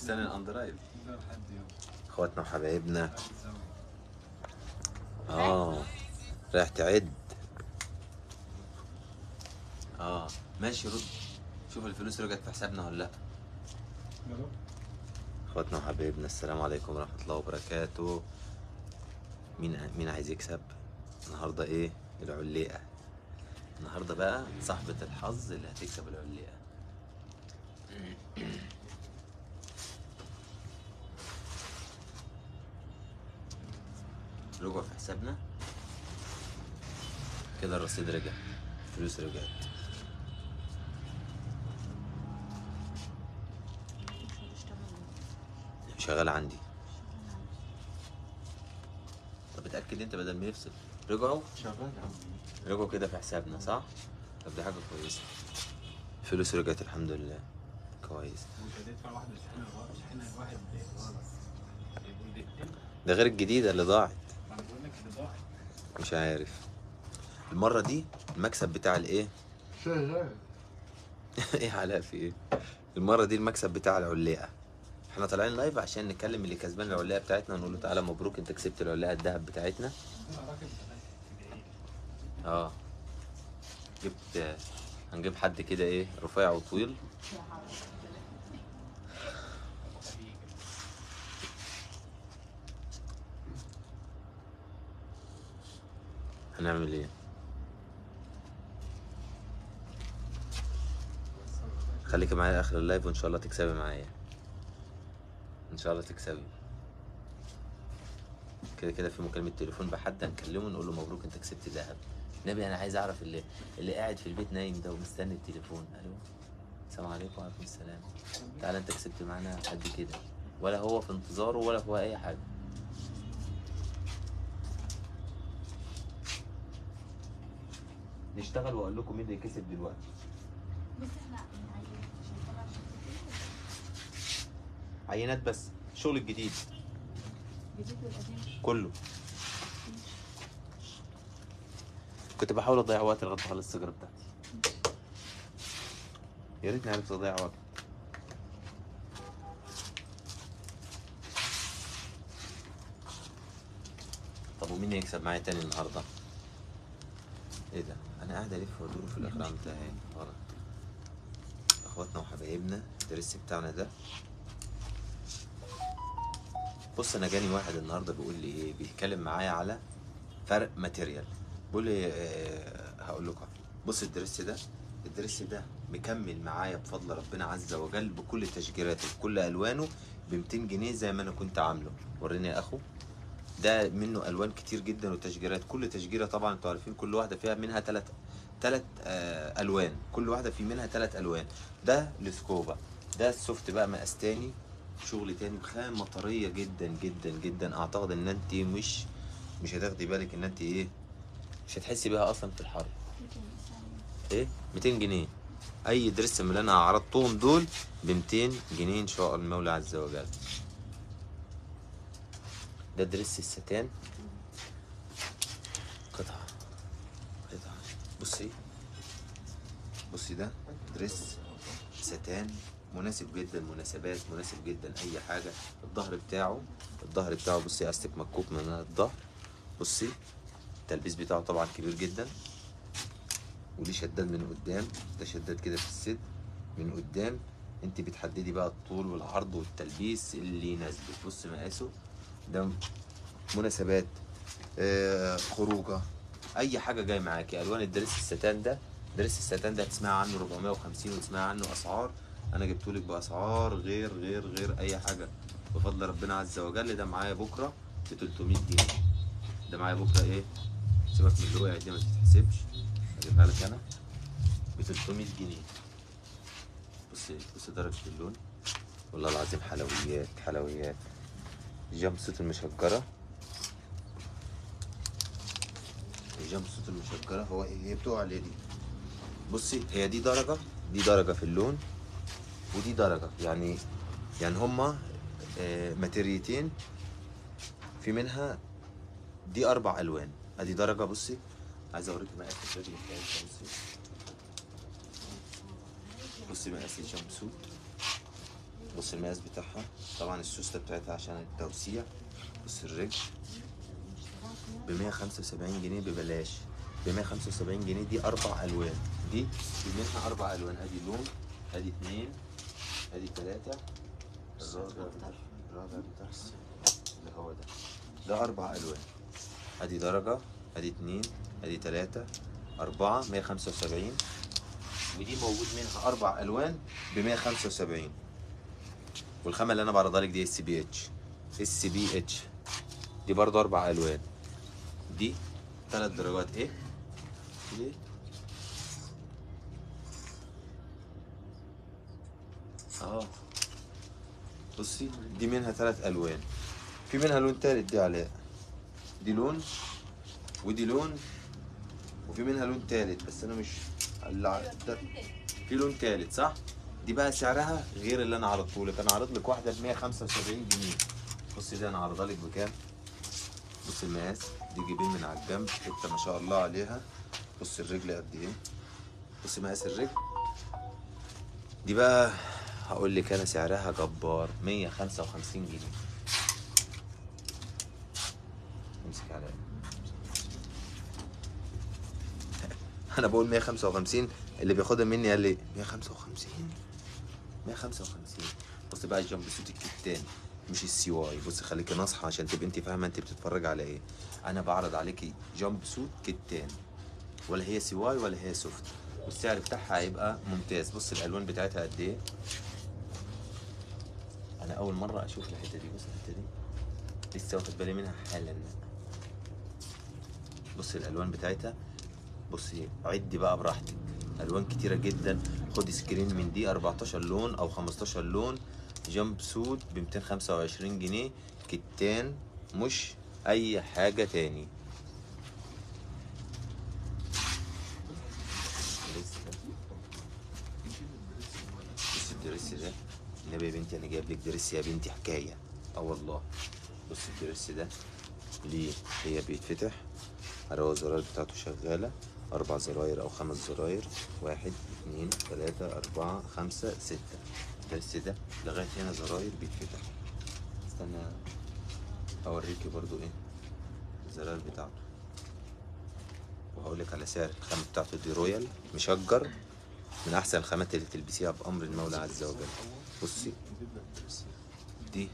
مستني ال inDrive. اخواتنا وحبايبنا. رايح تعد. ماشي، رد شوف الفلوس رجعت في حسابنا ولا لا. اخواتنا وحبايبنا السلام عليكم ورحمة الله وبركاته. مين عايز يكسب النهارده؟ ايه العليقه النهارده بقى؟ صاحبه الحظ اللي هتكسب العليقه. رجعوا في حسابنا كده، الرصيد رجع، الفلوس رجعت. شغال عندي. طب اتأكد انت بدل ما يفصل. رجعوا؟ شغال عندي. رجعوا كده في حسابنا صح؟ طب دي حاجة كويسة. فلوس رجعت الحمد لله. كويس. وانت هتدفع واحدة شحنة واحد غلط. ده غير الجديدة اللي ضاعت. انا بقول لك اللي ضاعت. مش عارف. المرة دي المكسب بتاع الايه؟ شغال. ايه علاء في ايه؟ المرة دي المكسب بتاع العليقة. احنا طالعين لايف عشان نكلم اللي كسبان العليقه بتاعتنا ونقول له تعالى مبروك انت كسبت العليقه الذهب بتاعتنا. جبت، هنجيب حد كده ايه رفيع وطويل. هنعمل ايه؟ خليكي معايا اخر ال live وان شاء الله تكسبي معايا. ان شاء الله تكسبي. كده كده في مكالمة تليفون بحد هنكلمه نقول له مبروك انت كسبت ذهب. نبي انا عايز اعرف اللي قاعد في البيت نايم ده ومستني التليفون. الو السلام عليكم. وعليكم السلام، تعالى انت كسبت معانا قد كده، ولا هو في انتظاره ولا هو اي حاجة. نشتغل واقول لكم مين اللي كسب دلوقتي. بس احنا عينات بس، الشغل الجديد. الجديد والقديم كله. كنت بحاول اضيع وقت لغاية ما اخلص السيجارة بتاعتي. يا ريتني عرفت اضيع وقت. طب ومين يكسب معايا تاني النهارده؟ ايه ده؟ انا قاعد الف وادور في الاخر عملتها ايه؟ غلط. اخواتنا وحبايبنا الدرس بتاعنا ده، بص انا جاني واحد النهارده بيقول لي ايه، بيتكلم معايا على فرق material، بيقول لي هقول لكم. بص ال dress ده، ال dress ده مكمل معايا بفضل ربنا عز وجل بكل تشجيراته بكل الوانه ب 200 جنيه زي ما انا كنت عامله. وريني يا اخو، ده منه الوان كتير جدا وتشجيرات، كل تشجيره طبعا انتوا عارفين كل واحدة فيها منها ثلاث الوان، كل واحدة في منها 3 الوان. ده السكوبا، ده ال soft بقى مقاس تاني، شغل تاني، بخامه طرية جدا جدا جدا. اعتقد ان انت مش هتاخدي بالك ان انت ايه، مش هتحسي بيها اصلا في الحر. ايه 200 جنيه اي dress من اللي انا عرضتهم دول ب 200 جنيه ان شاء المولى عز وجل. ده dress الستان، قطعه قطعه. بصي بصي، ده dress ستان مناسب جدا، مناسبات مناسب جدا اي حاجة. الظهر بتاعه، الظهر بتاعه بصي استك مكوك من الظهر. بصي التلبيس بتاعه طبعا كبير جدا، وليه شداد من قدام، ده شداد كده في الصدر من قدام. انت بتحددي بقى الطول والعرض والتلبيس اللي يناسبك. بصي مقاسه ده، مناسبات، خروجه، اي حاجة جاي معاكي. الوان ال dress الستان ده، dress الستان ده هتسمعي عنه 450 وتسمعي عنه اسعار، انا جبتهولك باسعار غير غير غير اي حاجة بفضل ربنا عز وجل. ده معايا بكره ب 300 جنيه. ده معايا بكره ايه، سيبك من اللي وقعت دي ما تتحسبش، هجيبها لك انا ب 300 جنيه. بصي بصي درجه اللون، والله العظيم حلويات حلويات. jumpsuit المشجره، ال jumpsuit المشجره هو هي بتقع عليه دي. بصي هي دي درجه، دي درجه في اللون، ودي درجه، يعني هما ماتيريتين في منها دي 4 الوان. ادي درجه. بصي عايز اوريكي مقاس الرجل بتاعتها. بصي بصي مقاس ال jumpsuit، بص المقاس بتاعها، طبعا السوسته بتاعتها عشان التوسيع. بص الرجل ب 175 جنيه ببلاش، ب 175 جنيه. دي 4 الوان، دي منها 4 الوان. ادي لون، ادي 2، ادي 3، الرابع بتاعها اللي هو ده. ده 4 الوان. ادي درجه، ادي 2، ادي 3، 4، 175. ودي موجود منها 4 الوان ب 175. والخامه اللي انا بعرضها لك دي اس بي اتش، اس بي اتش. دي برضه 4 الوان، دي 3 درجات. ايه؟ ليه؟ بصي دي منها 3 الوان، في منها لون تالت. دي علاء، دي لون ودي لون، وفي منها لون تالت بس انا مش ده. في لون تالت صح؟ دي بقى سعرها غير اللي انا عرضته لك. انا عارض لك واحدة ب 175 جنيه. بصي دي انا عارضها لك بكام؟ بصي المقاس، دي جيبين من على الجنب، حتة ما شاء الله عليها. بصي الرجل قد ايه، بصي مقاس الرجل. دي بقى هقول لك انا سعرها جبار، 155 جنيه. امسك عليا. انا بقول 155، اللي بياخدها مني قال لي 155 155. بصي بقى ال jumpsuit الكتان مش السي واي. بصي خليكي ناصحه عشان تبقي انت فاهمه انت بتتفرج على ايه. انا بعرض عليكي jumpsuit كتان، ولا هي سي واي ولا هي soft، والسعر بتاعها هيبقى ممتاز. بص الالوان بتاعتها قد ايه. انا اول مرة اشوف الحتة دي. بص الحتة دي لسه واخد بالي منها حالا. بص الالوان بتاعتها، بصي عدي بقى براحتك، الوان كتيرة جدا. خدي screen من دي 14 لون او 15 لون. jumpsuit ب 225 جنيه، كتان مش اي حاجة تاني. بص ال dress ده، النبي يا بنتي انا جايب لك dress يا بنتي حكاية، والله. بص ال dress ده ليه هي بيتفتح، هو الزراير بتاعته شغالة، 4 زراير او 5 زراير، 1 2 3 4 5 6. ال dress ده لغاية هنا زراير بيتفتح. استنى اوريكي برضو ايه الزراير بتاعته، وهقولك على سعر الخامة بتاعته. دي رويال مشجر، من احسن الخامات اللي تلبسيها بامر المولى عز وجل. بصي دي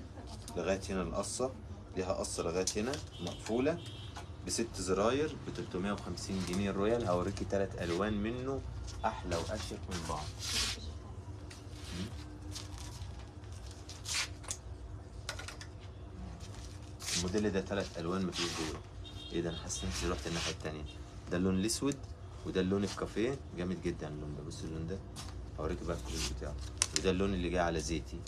لغاية هنا القصة، ليها قصة لغاية هنا مقفولة ب6 زراير ب 350 جنيه. الرويال هوريكي 3 الوان منه احلى واشيك من بعض. الموديل ده 3 الوان مفيش غيره. ايه ده، انا حاسس نفسي رحت الناحية التانية. ده اللون الاسود وده اللون الكافيه، جامد جدا اللون ده. بص اللون ده هوريكي بقى الكلوز بتاعه، وده اللون اللي جاي على زيتي.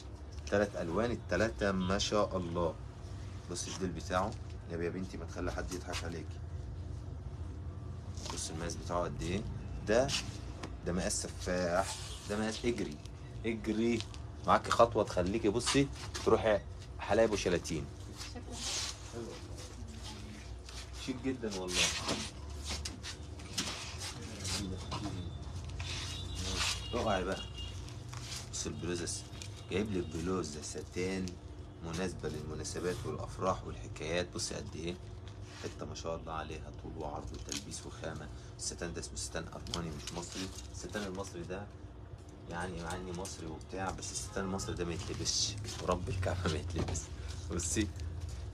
3 الوان، الثلاثة ما شاء الله. بص الديل بتاعه، يا بنتي ما تخلي حد يضحك عليكي. بص المقاس بتاعه قد ايه. ده مقاس سفاح، ده مقاس اجري اجري معاكي خطوة تخليكي بصي تروحي حلايب وشلاتين. شيك جدا والله. اقعي بقى. بص البلوزة، جايب لك بلوزة ساتان مناسبة للمناسبات والأفراح والحكايات. بصي قد إيه حتة ما شاء الله عليها، طول وعرض وتلبيس وخامة. الستان ده اسمه ستان أرماني مش مصري. الستان المصري ده يعني مع إني مصري وبتاع، بس الستان المصري ده ما يتلبسش، ورب الكعبة ما يتلبس. بصي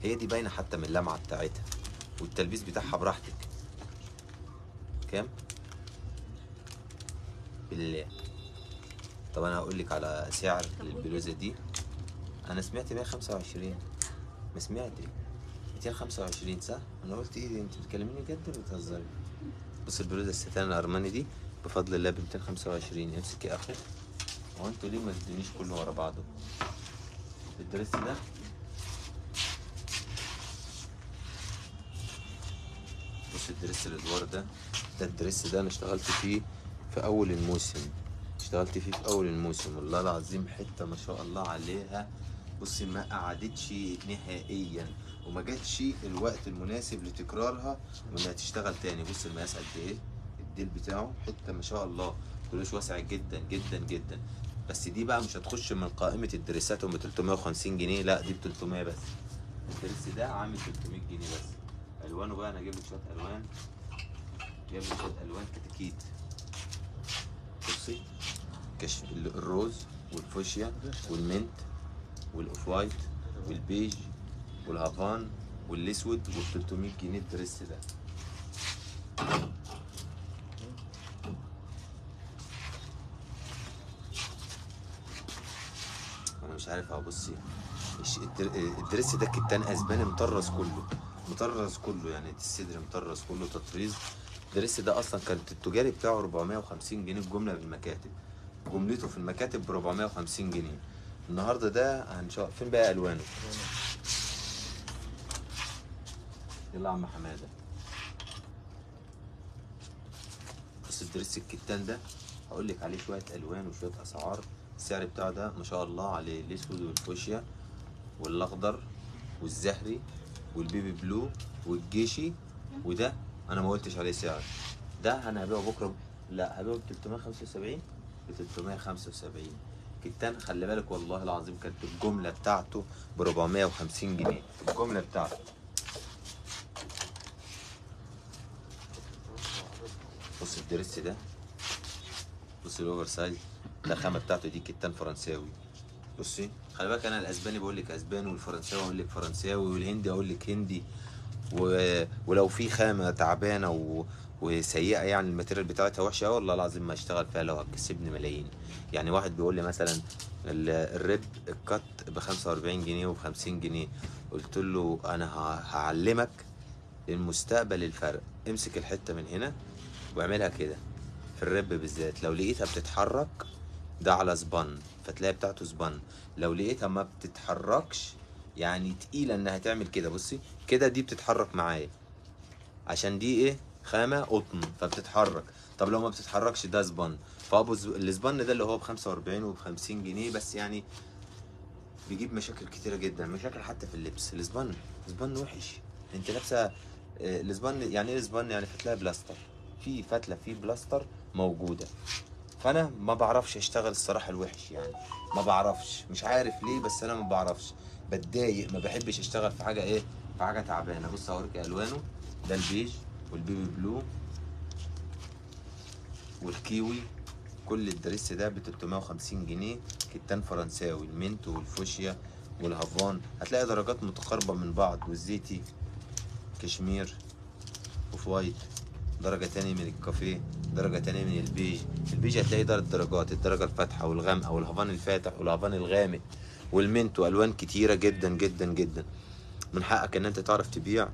هي دي باينة حتى من اللمعة بتاعتها والتلبيس بتاعها براحتك. كام؟ بالله. طب أنا هقول لك على سعر للبلوزة دي. أنا سمعت 125، ما سمعت 225 صح؟ أنا قلت إيه دي، أنت بتكلميني جد ولا بتهزري؟ بص البلوزة الستان الأرماني دي بفضل الله ب 225. امسك يا أخو، هو أنتوا ليه ما تدونيش كله ورا بعضه؟ الدرس ده بص الدرس الأدوار ده، ده الدرس ده أنا اشتغلت فيه في أول الموسم، اشتغلت فيه في أول الموسم والله العظيم. حتة ما شاء الله عليها. بصي ما قعدتش نهائيا وما جاتش الوقت المناسب لتكرارها وانها تشتغل تاني. بص المقاس قد ايه، الديل بتاعه حتة ما شاء الله، كلوش واسع جدا جدا جدا. بس دي بقى مش هتخش من قائمة الدريسات ام 350 جنيه، لا دي ب 300 بس. ال dress ده عامل 300 جنيه بس. الوانه بقى انا جايب لك شوية الوان، جايب لك شوية الوان كتاكيت. بصي الروز والفوشيا وال mint وال off white والبيج والهافان والاسود، وب 300 جنيه ال dress ده. انا مش عارف اهو. بصي ال dress ده كتان اسباني مطرز كله، مطرز كله، يعني الصدر مطرز كله تطريز. ال dress ده اصلا كانت التجاري بتاعه 450 جنيه الجملة في المكاتب، جملته في المكاتب ب 450 جنيه. النهارده ده هنشوف فين بقى الوانه. يلا يا عم حمادة. بص ال dress الكتان ده هقول لك عليه شوية الوان وشوية اسعار. السعر بتاعه ده ما شاء الله عليه الاسود والفوشيا والاخضر والزهري وال baby blue والجيشي، وده انا ما قلتش عليه سعر. ده انا هبيعه بكره، لا هبيعه ب 375، ب 375 كتان. خلي بالك والله العظيم كانت الجملة بتاعته ب 450 جنيه، الجملة بتاعته. بص ال dress ده، بص ال oversize ده، الخامة بتاعته دي كتان فرنساوي. بصي خلي بالك انا الاسباني بقول لك اسباني، والفرنساوي اقول لك فرنساوي، والهندي اقول لك هندي. ولو في خامة تعبانة وسيئة يعني ال material بتاعتها وحشة، والله العظيم ما اشتغل فيها لو هتكسبني ملايين. يعني واحد بيقول لي مثلا ال rib ال cut ب 45 جنيه وب 50 جنيه، قلت له انا هعلمك للمستقبل الفرق. امسك الحتة من هنا واعملها كده في ال rib بالذات، لو لقيتها بتتحرك ده على سبان فتلاقي بتاعته سبان، لو لقيتها ما بتتحركش يعني تقيلة انها تعمل كده، بصي كده دي بتتحرك معايا عشان دي ايه خامة قطن فبتتحرك. طب لو ما بتتحركش ده سبان، فابو السبان ده اللي هو ب 45 وب 50 جنيه بس، يعني بيجيب مشاكل كتيرة جدا، مشاكل حتى في اللبس. السبان سبان وحش، انت لابسه السبان يعني ايه السبان؟ يعني فتله بلاستر، في فتله في بلاستر موجودة. فانا ما بعرفش اشتغل الصراحة الوحش، يعني ما بعرفش، مش عارف ليه، بس انا ما بعرفش، بتضايق، ما بحبش اشتغل في حاجة ايه، في حاجة تعبانة. بص هوريك الوانه، ده البيج وال baby blue والكيوي. كل ال dress ده ب 350 جنيه، كتان فرنساوي، ال mint والفوشيا والهافان، هتلاقي درجات متقاربة من بعض، والزيتي كشمير off white، درجة تاني من الكافيه، درجة تانية من البيج. البيج هتلاقي درجات، الدرجة الفاتحة والغامقة والهافان الفاتح والهافان الغامق وال mint، والوان كتيرة جدا جدا جدا. من حقك ان انت تعرف تبيع،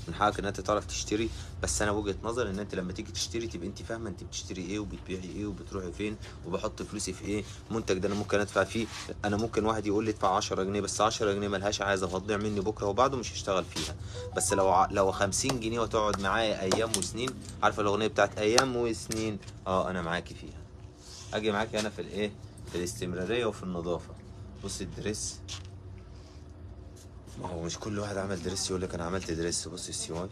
من حقك ان انت تعرف تشتري، بس انا وجهة نظري ان انت لما تيجي تشتري تبقى انت فاهمه انت بتشتري ايه وبتبيعي ايه وبتروحي فين وبحط فلوسي في ايه. المنتج ده انا ممكن ادفع فيه، انا ممكن واحد يقول لي ادفع 10 جنيه، بس 10 جنيه ملهاش عايزه وهتضيع مني بكره وبعده مش هشتغل فيها. بس لو 50 جنيه وتقعد معايا ايام وسنين، عارفه الاغنية بتاعت ايام وسنين؟ انا معاكي فيها، اجي معاكي انا في الايه، في الاستمرارية وفي النظافة. بص ال dress، ما هو مش كل واحد عمل dress يقول لك انا عملت dress. بص السي واي،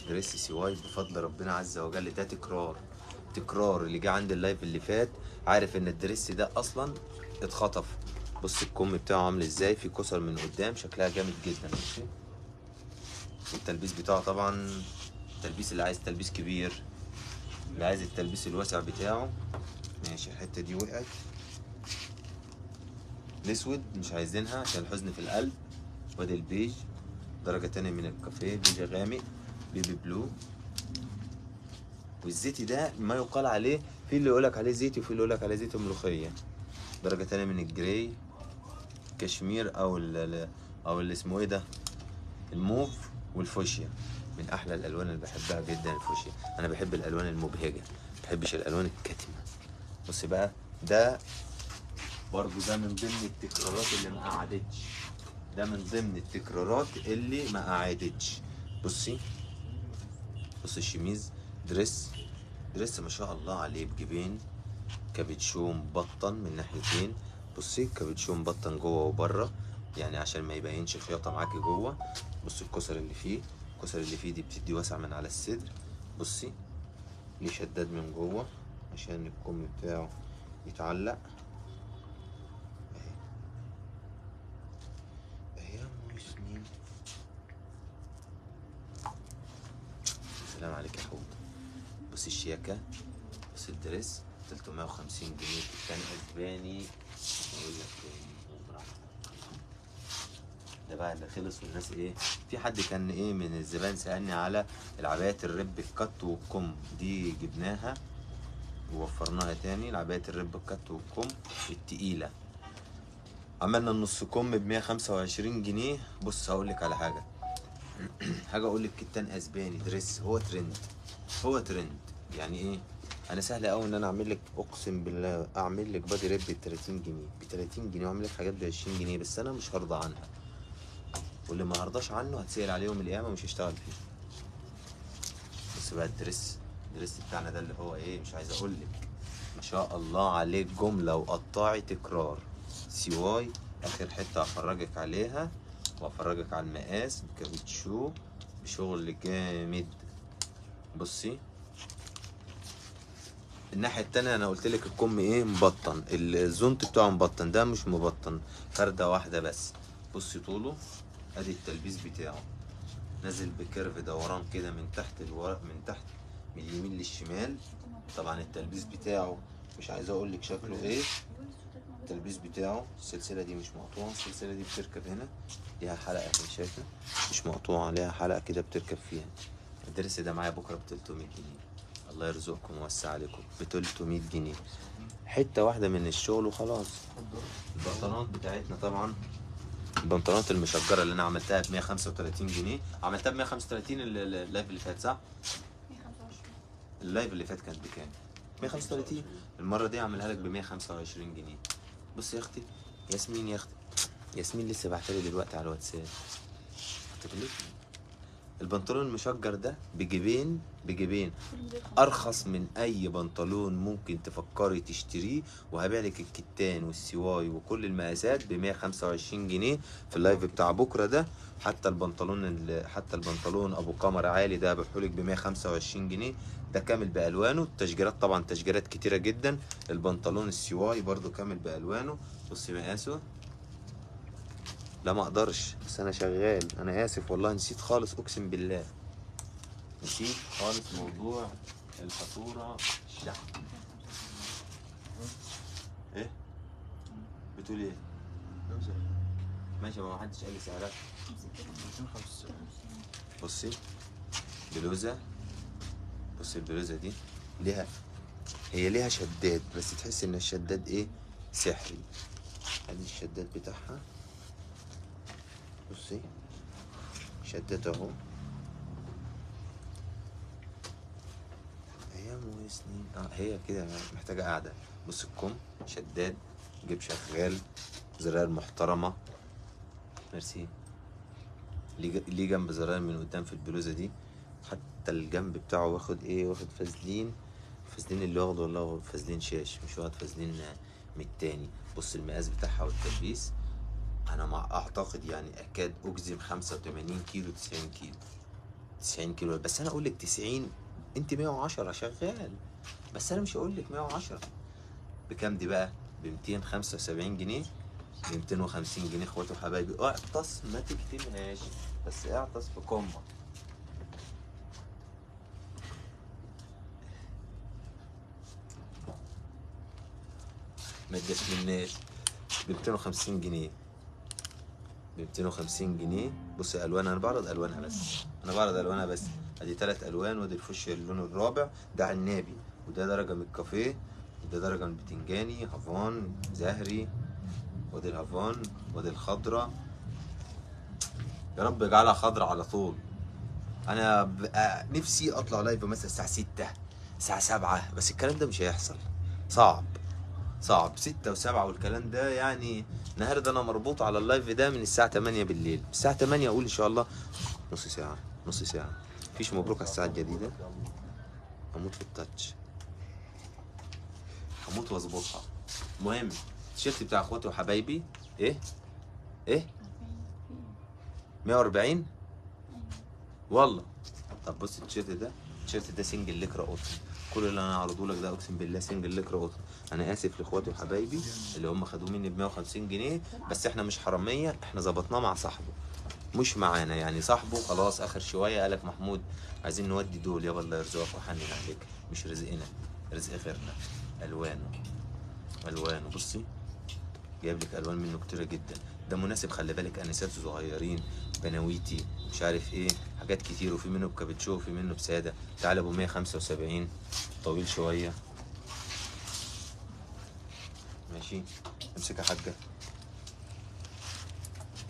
dress سي واي بفضل ربنا عز وجل، ده تكرار تكرار. اللي جه عند ال live اللي فات عارف ان ال dress ده اصلا اتخطف. بص الكم بتاعه عامل ازاي، في كسر من قدام شكلها جامد جدا. بصي التلبيس بتاعه، طبعا التلبيس اللي عايز تلبيس كبير، اللي عايز التلبيس الواسع بتاعه. ماشي، الحتة دي وقعت. الاسود مش عايزينها عشان الحزن في القلب. وادي البيج، درجة تانية من الكافيه، بيج غامق، baby blue. والزيتي ده ما يقال عليه، في اللي يقولك عليه زيتي وفي اللي يقولك عليه زيت ملوخية. درجة تانية من ال gray، كشمير او او اللي اسمه ايه ده، الموف والفوشيا. من احلى الالوان اللي بحبها جدا الفوشيا، انا بحب الالوان المبهجة، ما بحبش الالوان الكاتمة. بص بقى ده برضو، ده من ضمن التكرارات اللي ما قعدتش، ده من ضمن التكرارات اللي ما قعدتش. بصي بصي الشميز، dress dress ما شاء الله عليه، بجيبين كابتشو مبطن من ناحيتين. بصي كابتشو مبطن جوه وبره، يعني عشان ما يبينش خياطة معاكي جوه. بصي الكسر اللي فيه، الكسر اللي فيه دي بتدي واسع من على الصدر. بصي ليه شداد من جوه عشان الكم بتاعه يتعلق. سلام عليك يا حوت. بصي الشياكه، بصي ال dress 350 جنيه، كان اسباني. اقول لك ده بقى اللي خلص. والناس ايه، في حد كان ايه من الزبائن سألني على العبايات الرب الكت والكم دي، جبناها ووفرناها تاني. العبايات الرب الكت والكم التقيلة عملنا النص كم ب 125 جنيه. بص هقول لك على حاجة حاجة اقول لك، كتان اسباني dress هو ترند، هو ترند. يعني ايه، انا سهل قوي ان انا اعمل لك، اقسم بالله اعمل لك body rib ب 30 جنيه، ب 30 جنيه، واعمل لك حاجات ب 20 جنيه، بس انا مش هرضى عنها، واللي ما هرضاش عنه هتسأل عليه يوم القيامة ومش هشتغل فيه. بس بقى ال dress، ال dress بتاعنا ده اللي هو ايه، مش عايز اقول لك ما شاء الله عليك، جملة وقطاعي تكرار سواي. اخر حتة هفرجك عليها وافرجك على المقاس بكابتشو بشغل جامد. بصي الناحية التانية انا قلت لك الكم ايه مبطن، الزونت بتاعه مبطن، ده مش مبطن، فردة واحدة بس. بصي طوله، ادي التلبيس بتاعه نازل ب curve دوران كده من تحت الورق، من تحت من اليمين للشمال. طبعا التلبيس بتاعه مش عايز اقول لك شكله ايه. التلبيس بتاعه السلسلة دي مش مقطوعة، السلسلة دي بتركب هنا، ليها حلقة اهي شايفه، مش مقطوعة، ليها حلقة كده بتركب فيها. ال dress ده معايا بكره ب 300 جنيه، الله يرزقكم ويوسع عليكم، ب 300 جنيه حتة واحدة من الشغل وخلاص. البنطلونات بتاعتنا طبعا، البنطلونات المشجره اللي انا عملتها ب 135 جنيه، عملتها ب 135 ال live اللي فات صح؟ 125. ال live اللي فات كانت بكام؟ 135. المرة دي عاملها لك ب 125 جنيه. بص يا اختي ياسمين، يا اختي ياسمين لسه بعتلي دلوقتي على الواتساب، البنطلون المشجر ده بجيبين، بجيبين ارخص من اي بنطلون ممكن تفكري تشتريه، وهبيع لك الكتان والسواي وكل المقاسات ب 125 جنيه في ال live بتاع بكره ده. حتى البنطلون، حتى البنطلون ابو قمر عالي ده هبيعهولك ب 125 جنيه، ده كامل بالوانه. التشجيرات طبعا تشجيرات كتيرة جدا. البنطلون السواي برده كامل بالوانه. بصي مقاسه. لا ما اقدرش، بس انا شغال، انا اسف والله نسيت خالص، اقسم بالله نسيت خالص موضوع الفاتورة الشحن. ايه بتقول ايه؟ ماشي، ما حدش قال لي سعرها. بصي بلوزة، بصي البلوزة دي ليها، هي ليها شداد، بس تحس ان الشداد ايه سحري. ادي الشداد بتاعها، بصي شدت اهو، ايام وسنين. هي كده محتاجه قاعدة. بص الكم شداد، جيب شغال، زرار محترمه، ميرسي. ليه جنب زرار من قدام في البلوزة دي، حتى الجنب بتاعه واخد ايه، واخد فازلين، الفازلين اللي واخده والله فازلين شاش، مش واخد فازلين من التاني. بص المقاس بتاعها والتلبيس، انا ما اعتقد يعني اكاد اجزم 85 كيلو 90 كيلو، 90 كيلو، بس انا اقول لك 90، انت 110 شغال، بس انا مش هقول لك 110. بكام دي بقى؟ ب 275 جنيه، ب 250 جنيه. اخواتي وحبايبي اعطس ما تكتمهاش، بس اعطس في كمك. ما تجشمناش. ب 250 جنيه، ب 250 جنيه. بص الوانها، انا بعرض الوانها بس، انا بعرض الوانها بس. ادي 3 الوان، وادي الفوشيا اللون الرابع، ده عنابي، وده درجه من الكافيه، وده درجه من البتنجاني، هافان زهري، وادي الهافان، وادي الخضرة. يا رب اجعلها خضرة على طول. انا نفسي اطلع live مثلا الساعة 6 الساعة 7، بس الكلام ده مش هيحصل، صعب صعب. 6 و7 والكلام ده يعني. النهارده انا مربوط على ال live ده من الساعة 8 بالليل، الساعة 8 اقول ان شاء الله نص ساعة، نص ساعة. مفيش مبروك على الساعة الجديدة. اموت في ال touch، هموت واظبطها. المهم التيشيرت بتاع اخواتي وحبايبي ايه؟ ايه؟ 140؟ والله. طب بص التيشيرت ده، التيشيرت ده single ليكرا قطن، كل اللي انا هعرضه لك ده اقسم بالله single ليكرا قطن. انا اسف لاخواتي وحبايبي اللي هم خدوه مني ب 150 جنيه، بس احنا مش حرامية، احنا ظبطناه مع صاحبه. مش معانا، يعني صاحبه خلاص اخر شوية قالك محمود عايزين نودي دول، يابا الله يرزقك وحنن عليك، مش رزقنا رزق غيرنا. الوانه الوانه بصي جايب لك الوان منه كتيرة جدا. ده مناسب خلي بالك، انسات صغيرين، بناويتي، مش عارف ايه، حاجات كتير. وفي منه بكابتشو وفي منه بساده. تعالى ابو 175 طويل شوية. ماشي امسك يا حاجة.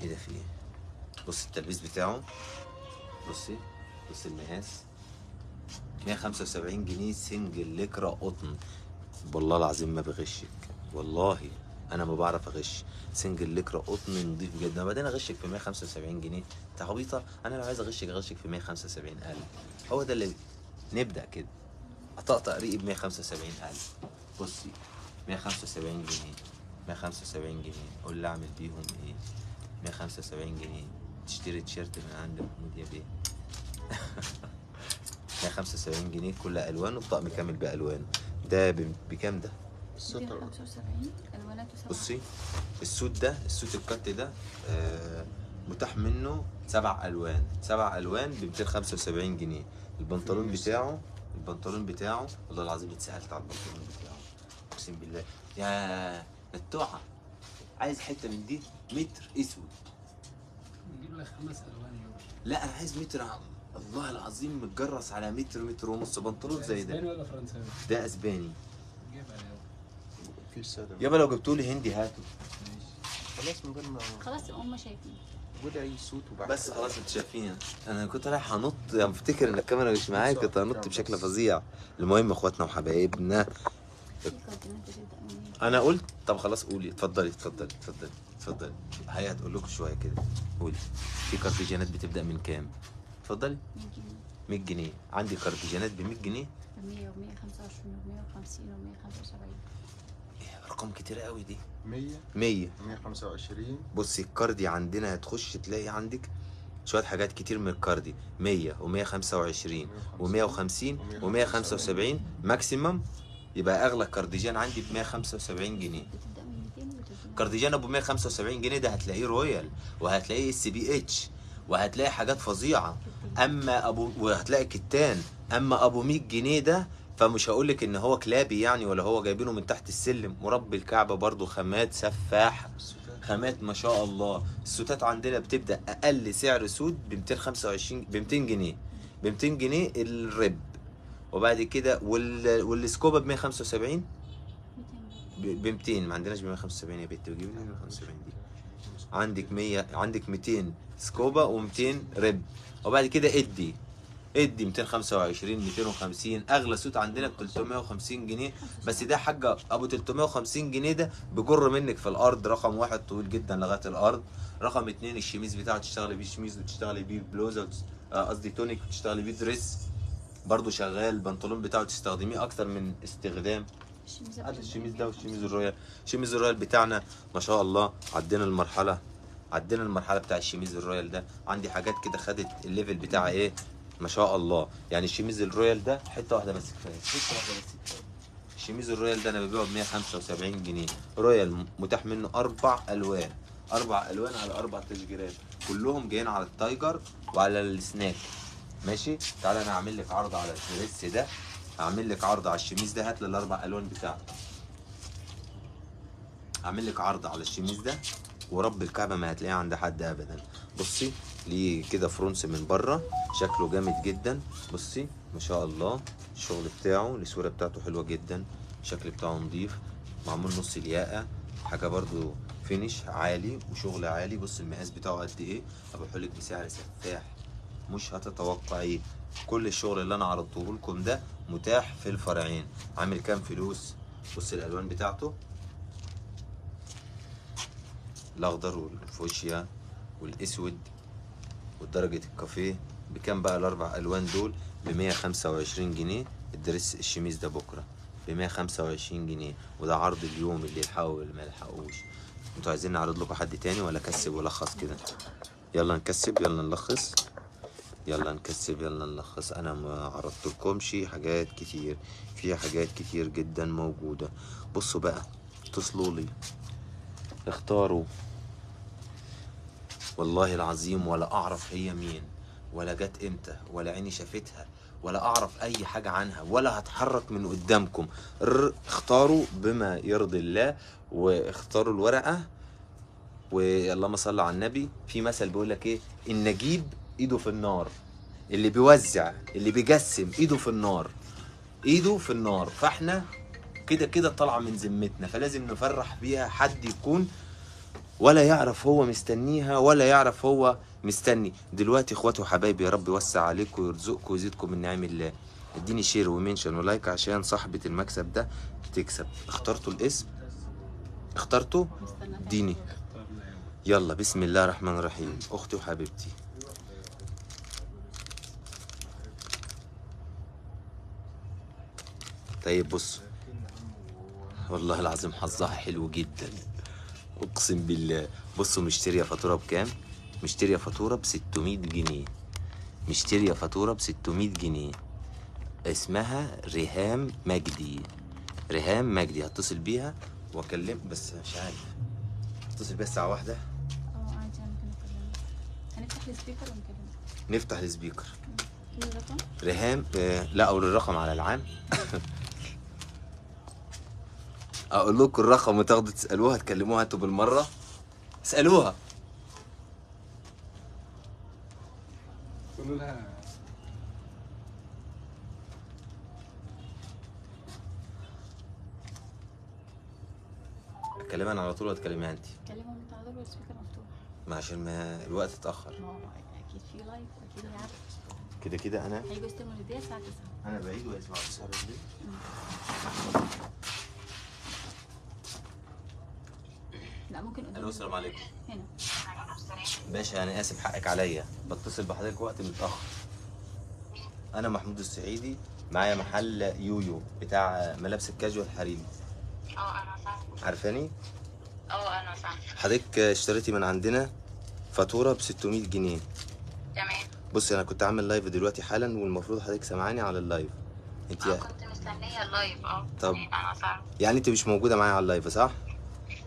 ايه ده في ايه؟ بص التلبيس بتاعه، بصي بص المقاس، 175 جنيه single ليكرا قطن. والله العظيم ما بغشك، والله انا ما بعرف اغش. single ليكرا قطن نضيف جدا. وبعدين اغشك في 175 جنيه؟ انت عبيطه؟ انا لو عايز اغشك اغشك في 175,000. هو ده اللي نبدا كده، اطقطق ريقي ب 175,000. بصي 175 جنيه، 175 جنيه، قول لي اعمل بيهم ايه؟ 175 جنيه تشتري تيشيرت من عند محمود يا بيه. 175 جنيه كل الوانه، الطقم كامل بالوانه. ده بكام ده؟ 275 الواناته 7. بصي ال suit ده، ال suit الكت ده متاح منه 7 الوان، 7 الوان ب 275 جنيه. البنطلون بتاعه، البنطلون بتاعه والله العظيم اتسالت على البنطلون بتاعه، اقسم بالله يا نتوعه عايز حتة من دي متر اسود. نجيب لك 5 الوان يابا. لا انا عايز متر، الله العظيم متجرس على متر، متر ونص بنطلون زي ده. اسباني ولا فرنساوي؟ ده اسباني. جيبها يابا. مفيش ساده يابا لو جبتولي هندي هاته. ماشي خلاص من غير ما خلاص هم شايفين. ولا اي صوت وبعد بس خلاص انتوا شايفين. انا كنت رايح هنط، يعني مفتكر ان الكاميرا مش معايا، كنت هنط بشكل فظيع. المهم اخواتنا وحبايبنا، انا قلت طب خلاص قولي، اتفضلي اتفضلي اتفضلي اتفضلي. هي هتقول لكم شوية كده. قولي في كارديجانات بتبدا من كام؟ اتفضلي. 100 جنيه. 100 جنيه. عندي كارديجانات ب 100 جنيه، 100 و125 و150 و175. ايه ارقام كتيرة قوي دي. 100 100 125. بصي الكاردي عندنا هتخش تلاقي عندك شوية حاجات كتير من الكاردي، 100 و125 و150 و175 maximum. يبقى اغلى كارديجان عندي ب 175 جنيه. بتبدا من 200 و 300. كارديجان ابو 175 جنيه ده هتلاقيه رويال، وهتلاقيه SPH، وهتلاقي حاجات فظيعة. اما ابو، وهتلاقي كتان. اما ابو 100 جنيه ده فمش هقول لك ان هو كلابي يعني، ولا هو جايبينه من تحت السلم، ورب الكعبة برضو خامات سفاح، خامات ما شاء الله. السوتات عندنا بتبدا اقل سعر suit ب 225، ب 200 جنيه، ب 200 جنيه ال rib. وبعد كده والسكوبا ب 175، ب 200. ما عندناش ب 175 يا بنت، بتجيب لي 175 دي. عندك 100، عندك 200 سكوبا و200 rib. وبعد كده ادي 225، 250. اغلى suit عندنا ب 350 جنيه، بس ده حاجة ابو 350 جنيه ده بجر منك في الارض. رقم واحد طويل جدا لغاية الارض. رقم اتنين الشميز بتاعه تشتغلي بيه شميز، وتشتغلي بيه بلوزة، قصدي تونيك، وتشتغلي بيه dress برضه شغال. البنطلون بتاعه تستخدميه اكتر من استخدام. هذا الشميز ده والشميز الرويال. الشميز الرويال بتاعنا ما شاء الله عدينا المرحلة، عدينا المرحلة بتاع الشميز الرويال ده. عندي حاجات كده خدت ال level بتاع ايه ما شاء الله. يعني الشميز الرويال ده حتة واحدة بس كفاية، حتة واحدة بس كفاية. الشميز الرويال ده انا ببيعه ب 175 جنيه رويال، متاح منه 4 الوان، 4 الوان على 4 تشجيرات، كلهم جايين على ال tiger وعلى ال snake. ماشي تعالى انا هعمل لك عرض على ال dress ده، هعمل لك عرض على الشميز ده. هات لي ال4 الوان بتاعته. هعمل لك عرض على الشميز ده ورب الكعبة ما هتلاقيه عند حد ابدا. بصي ليه كده فرونس من بره، شكله جامد جدا. بصي ما شاء الله الشغل بتاعه، الاسوره بتاعته حلوة جدا، الشكل بتاعه نظيف، معمول نص الياقه، حاجة برضو finish عالي وشغل عالي. بص المقاس بتاعه قد ايه، هبيعهولك بسعر سفاح مش هتتوقعيه. كل الشغل اللي انا عرضته لكم ده متاح في الفرعين. عامل كام فلوس؟ بص الالوان بتاعته، الاخضر والفوشيا والاسود ودرجة الكافيه. بكام بقى الاربع الوان دول؟ ب 125 جنيه. ال dress الشميز ده بكره ب 125 جنيه، وده عرض اليوم، اللي يلحقه واللي ما يلحقوش. انتوا عايزين نعرض لكم حد تاني ولا كسب ولخص كده؟ يلا نكسب، يلا نلخص، يلا نكسب، يلا نلخص. انا ما عرضتلكمش حاجات كتير، في حاجات كتير جدا موجودة. بصوا بقى، اتصلوا لي، اختاروا. والله العظيم ولا اعرف هي مين، ولا جت امتى، ولا عيني شافتها، ولا اعرف اي حاجة عنها، ولا هتحرك من قدامكم. اختاروا بما يرضي الله، واختاروا الورقة، واللهم صل على النبي. في مثل بيقول لك ايه؟ النجيب ايده في النار، اللي بيوزع اللي بيجسم ايده في النار، ايده في النار. فاحنا كده كده طالعه من ذمتنا، فلازم نفرح بيها حد يكون ولا يعرف هو مستنيها ولا يعرف هو مستني. دلوقتي اخواتي وحبايبي، يا رب يوسع عليكم ويرزقكم ويزيدكم من نعم الله. اديني share و mention و like عشان صاحبة المكسب ده تكسب. اخترتوا الاسم؟ اخترتوا؟ اديني يلا. بسم الله الرحمن الرحيم. اختي وحبيبتي، طيب بص، والله العظيم حظها حلو جدا اقسم بالله. بصوا مشتريه فاتورة بكام؟ مشتريه فاتورة ب 600 جنيه، مشتريه فاتورة ب 600 جنيه. اسمها ريهام مجدي، ريهام مجدي. هتصل بيها واكلم، بس مش عارف اتصل بيها الساعة 1. عادي انا ممكن اكلمها. هنفتح ال speaker ونكلمها. نفتح ال speaker. ريهام لا اقول الرقم على العام. اقول لكم الرقم وتاخدوا تسالوها، تكلموها انتوا بالمرة، اسالوها قولوا لها. اكلمها انا على طول ولا تكلميها انت؟ كلمها انت على طول وال speaker مفتوح. ما عشان ما الوقت اتاخر. ما هو اكيد في live، اكيد هي عارفه. كده كده انا هيجوا يستلموا الهدية الساعة 9. انا بعيد وهيسمعوا 9 بالليل. لا ممكن قدام. الو السلام عليكم. هنا باشا انا اسف حقك عليا، بتصل بحضرتك وقت متاخر. انا محمود السعيدي، معايا محل يويو بتاع ملابس الكاجوال الحريمي. انا صح. عارفاني؟ انا صح. حضرتك اشتريتي من عندنا فاتورة ب 600 جنيه. تمام. بصي انا كنت عامل live دلوقتي حالا، والمفروض حضرتك سامعاني على ال live. انت كنت مستنيه ال live. طب انا صح. يعني انت مش موجودة معايا على ال live صح؟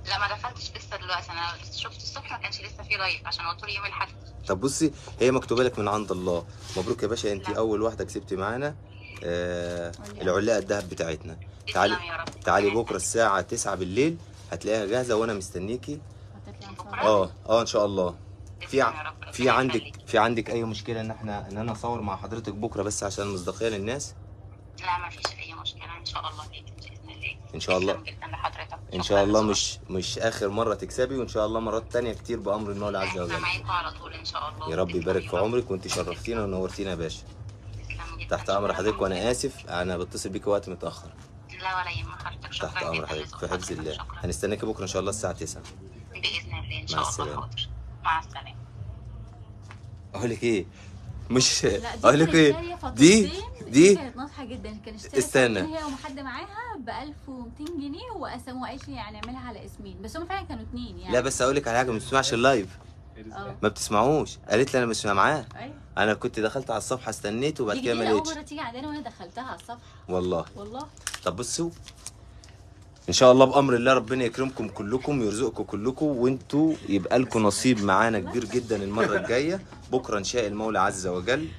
لا ما دخلتش لسه دلوقتي، انا شفت الصبح ما كانش لسه في live عشان قلت لي يوم الاحد. طب بصي هي مكتوبة لك من عند الله. مبروك يا باشا، انت اول واحدة كسبتي معانا العلاقة الذهب بتاعتنا. تعالي تعالي بكره الساعة 9 بالليل هتلاقيها جاهزة وانا مستنيكي. ان شاء الله. في عندك اي مشكلة ان احنا ان انا اصور مع حضرتك بكره بس عشان المصداقية للناس؟ لا ما فيش اي مشكلة ان شاء الله باذن الله. ان شاء الله جدا لحضرتك. ان شاء الله مش اخر مرة تكسبي، وان شاء الله مرات تانية كتير بامر المولى عز وجل. معاكم على طول ان شاء الله. يا رب يبارك في عمرك، وانت شرفتينا ونورتينا يا باشا. تحت امر حضرتك، وانا اسف انا بتصل بيك وقت متاخر. لا ولا يهمك حضرتك. شكرا. تحت امر حضرتك، في حفظ الله. هنستناكي بكره ان شاء الله الساعة 9 باذن الله. ان شاء الله. حاضر، مع السلامة. اقول لك ايه؟ مش اقول لك ايه، دي كانت ناصحه جدا. كان اشترت استنى هي وحد معاها ب 1200 جنيه وقسموها، قالت لي يعني اعملها على اسمين، بس هم فعلا كانوا اتنين يعني. لا بس اقول لك على حاجة، ما بتسمعش ال live. ما بتسمعوش. قالت لي انا مش معاه. ايوه انا كنت دخلت على الصفحة استنيت وبعد كده ما لقيتش. اول مرة تيجي عندنا وانا دخلتها على الصفحة. والله والله. طب بصوا ان شاء الله بامر الله ربنا يكرمكم كلكم ويرزقكم كلكم، وانتوا يبقى لكم نصيب معانا كبير جدا المرة الجاية. بكره ان شاء المولى عز وجل،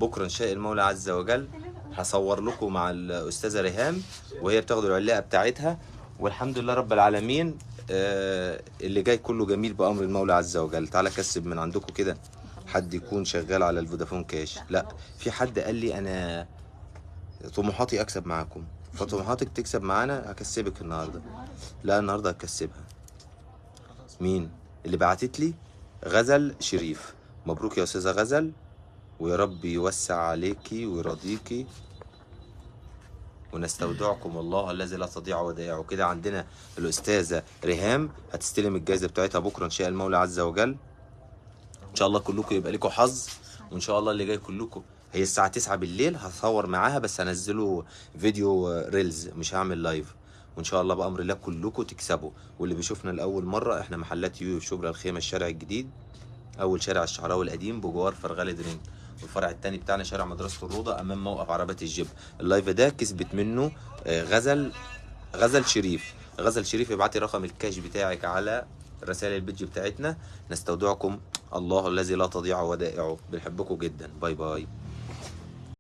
بكره ان شاء المولى عز وجل هصور لكم مع الاستاذة ريهام وهي بتاخد العلاقة بتاعتها، والحمد لله رب العالمين. اللي جاي كله جميل بامر المولى عز وجل. تعالى كسب من عندكم كده حد يكون شغال على الفودافون كاش. لا في حد قال لي انا طموحاتي اكسب معاكم، فطموحاتك تكسب معانا. هكسبك النهارده. لا النهارده هكسبها. مين اللي بعتت لي؟ غزل شريف. مبروك يا استاذه غزل، ويا رب يوسع عليكي ويرضيكي، ونستودعكم الله الذي لا تضيع ودائعه. كده عندنا الاستاذة ريهام هتستلم الجائزة بتاعتها بكره ان شاء المولى عز وجل. ان شاء الله كلكم يبقى لكم حظ، وان شاء الله اللي جاي كلكم. هي الساعة 9 بالليل هصور معاها، بس هنزله فيديو reels مش هعمل live. وان شاء الله بامر الله كلكم تكسبوا. واللي بيشوفنا لاول مرة، احنا محلات يويو في شبرا الخيمة الشارع الجديد، اول شارع الشعراوي القديم بجوار فرغلي درينك، والفرع الثاني بتاعنا شارع مدرسه الروضة امام موقف عربات الجيب. ال live ده كسبت منه غزل شريف. غزل شريف ابعتي رقم الكاش بتاعك على رسائل ال page بتاعتنا. نستودعكم الله الذي لا تضيع ودائعه، بنحبكم جدا. bye bye.